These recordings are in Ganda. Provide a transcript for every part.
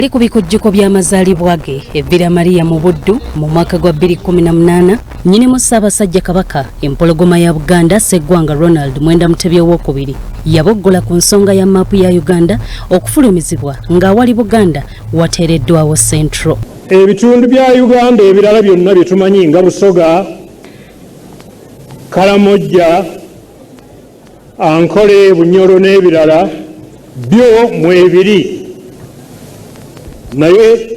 Ali ku bikujjuko by'amazaalibwa ge e Villa Maria mu Buddu mu mwaka gwa 2018, nnyinimu Ssaabasajja Kabaka, Empologoma ya Buganda, Sseggwanga Ronald Mwenda Mutebi Owookubiri yaboggola ku nsonga ya maapu ya Uganda okufulumizibwa ng'awali Buganda wateereddwawo Central. Ebitundu bya Uganda ebirala byonna bye tumanyi nga Busoga, Kalamojja, Ankole, Bunyoro n'ebirala byo mwebiri, naye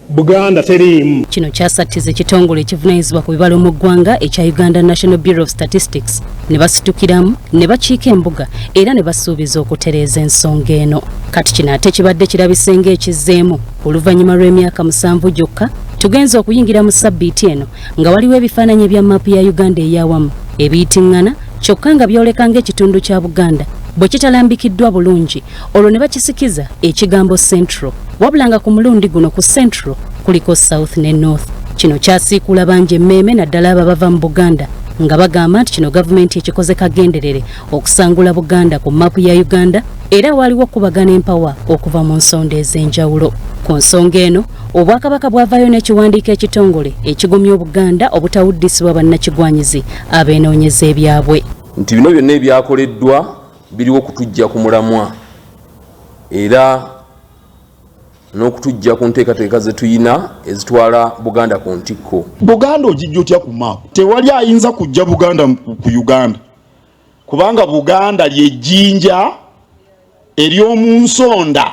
Buganda teriimu. Kino kyasattiza ekitongole ekivunaanyizibwa ku bibalo mu ggwanga ekya Uganda National Bureau of Statistics ne basitukiramu ne bakiika embuga era ne basuubiza okutereeza ensonga eno. Kati kino ate kibadde kirabise ng'ekizzeemu oluvannyuma lw'emyaka 7 gyokka. Tugenze okuyingira mu ssabbiiti eno nga waliwo ebifaananyi ebya maapu ya Uganda ey'awamu ebiyitiŋŋana, kyokka nga byoleka ng'ekitundu kya Buganda bwe kitalambikiddwa bulungi, olwo ne bakisikiza ekigambo Central, wabula nga ku mulundi guno ku Central kuliko South ne North. Kino kyasiikuula bangi emmeeme, naddala abo abava mu Buganda, nga bagamba nti kino gavumenti ekikoze kagenderere okusangula Buganda ku maapu ya Uganda, era waaliwo okubagana empawa okuva mu nsonda ez'enjawulo. Ku nsonga eno, Obwakabaka bwavaayo n'ekiwandiiko ekitongole ekigumya Obuganda obutawuddisibwa bannakigwanyizi abeenoonyeza ebyabwe. Nti bino byonna ebyakoleddwa biriwo kutujja ku mulamwa era n'okutujja ku nteekateeka ze tuyina ezitwala Buganda ku ntikko. Buganda ogijja otya ku maapu? Tewali ayinza kujja Buganda ku Uganda, kubanga Buganda ly'ejjinja ery'omu nsonda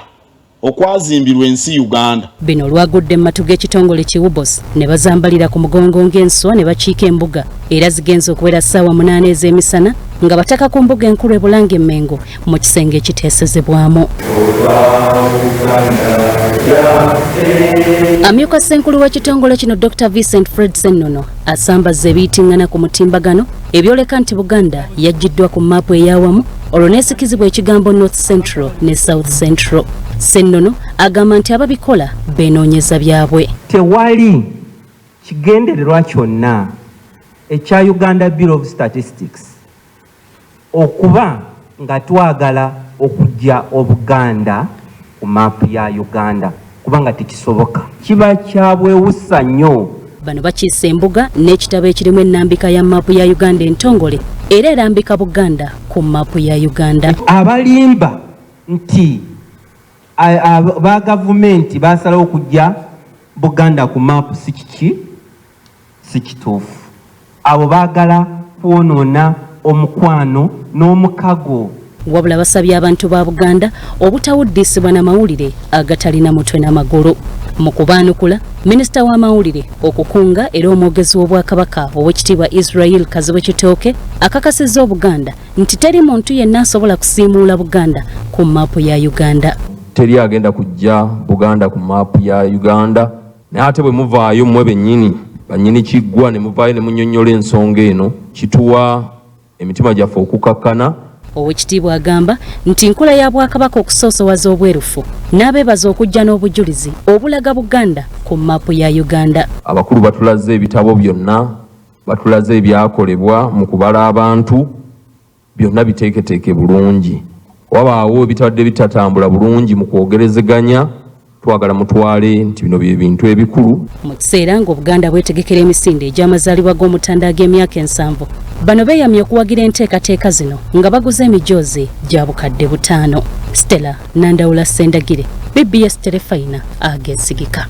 okwazimbirwa ensi Uganda. Bino olwagudde mu matu g'ekitongole ki UBOS ne bazambalira ku mugongo ng'enswa ne bakiika embuga, era zigenze okuwera ssaawa 8 ez'emisana nga bataka ku mbuga enkulu e Bulange Mmengo mu kisenge ekiteesezebwamu. Amyuka ssenkulu w'ekitongole kino Dr. Vincent Fred Ssennono asambazza ebiyitiŋŋana ku mutimbagano ebyoleka nti Buganda yaggiddwa ku maapu ey'awamu, olwo n'esikizibwa ekigambo North Central ne South Central. Ssennono agamba nti ababikola beenoonyeza byabwe. Tewali kigendererwa kyonna ekya Uganda Bureau of Statistics okuba nga twagala okuggya Obuganda ku maapu ya Uganda, kubanga tekisoboka, kiba kya bwewusa nnyo. Bano bakiise embuga n'ekitabo ekirimu ennambika ya maapu ya Uganda entongole era erambika Buganda ku maapu ya Uganda. Abalimba nti ba gavumenti basalawo okuggya Buganda ku maapu si kiki, si kituufu. Abo baagala kwonoona omukwano n'omukago. Wabula basabye abantu ba Buganda obutawuddisibwa na mawulire agatalina mutwe n'amagulu. Mu kubaanukula, minisita w'amawulire, okukunga era omwogezi w'Obwakabaka, Oweekitiibwa Israel Kazibwe Kitooke, akakasizza Obuganda nti teri muntu yenna asobola kusiimuula Buganda ku maapu ya Uganda. Teri agenda kujja Buganda ku maapu ya Uganda, naye ate bwe muvaayo mmwe bennyini bannyini kiggwa ne muvaayo ne munnyonnyola ensonga eno, kituwa emitima gyaffe okukakkana. Oweekitiibwa agamba nti nkola ya Bwakabaka okusoosowaza obwerufu, n'abeebaza okujja n'obujulizi obulaga Buganda ku maapu ya Uganda. Abakulu batulaze ebitabo byonna, batulaze ebyakolebwa mu kubala abantu, byonna biteeketeeke bulungi. Wabaawo ebitabadde bitatambula bulungi mu kwogerezeganya, twagala mutwale nti bino bye bintu ebikulu. Mu kiseera ng'Obuganda bwetegekera emisinde egy'amazaalibwa g'Omutanda ag'emyaka 70, bano beeyamye okuwagira enteekateeka zino nga baguze emijoozi gya 5000. Stella Nandawula Sendagire, BBS Terefayina, ageesigika.